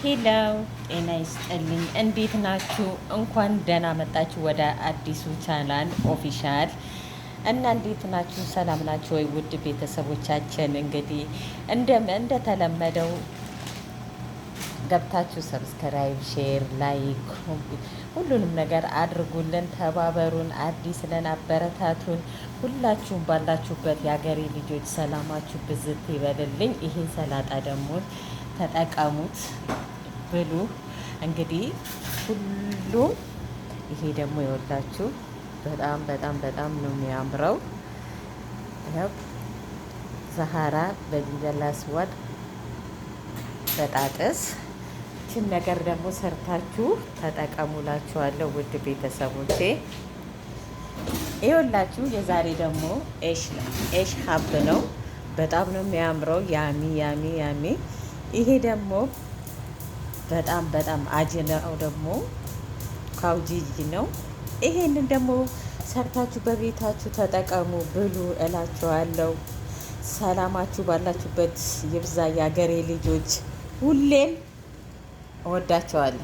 Hello፣ ጤና ይስጥልኝ። እንዴት ናችሁ? እንኳን ደህና መጣችሁ ወደ አዲሱ channel official እና እንዴት ናችሁ? ሰላም ናችሁ ወይ? ውድ ቤተሰቦቻችን እንግዲህ እንደተለመደው ገብታችሁ subscribe፣ share፣ like ሁሉንም ነገር አድርጉልን፣ ተባበሩን። አዲስ ነን፣ አበረታቱን። ሁላችሁም ባላችሁበት የሀገሬ ልጆች ሰላማችሁ ብዝት ይበልልኝ። ይህን ሰላጣ ደግሞ ተጠቀሙት፣ ብሉ። እንግዲህ ሁሉም ይሄ ደግሞ የወላችሁ በጣም በጣም በጣም ነው የሚያምረው። ይኸው زهرة باذنجان أسود በጣጥስ ይችን ነገር ደግሞ ሰርታችሁ ተጠቀሙላችኋለሁ ውድ ቤተሰቦቼ። ይኸውላችሁ የዛሬ ደግሞ عيش حب ነው። በጣም ነው የሚያምረው። Yummy, yummy, yummy። ይሄ ደግሞ በጣም በጣም አጅነው ደግሞ ካውጂጂ ነው። ይሄንን ደግሞ ሰርታችሁ በቤታችሁ ተጠቀሙ፣ ብሉ እላችኋለሁ። ሰላማችሁ ባላችሁበት ይብዛ የአገሬ ልጆች። ሁሌም እወዳቸዋለሁ።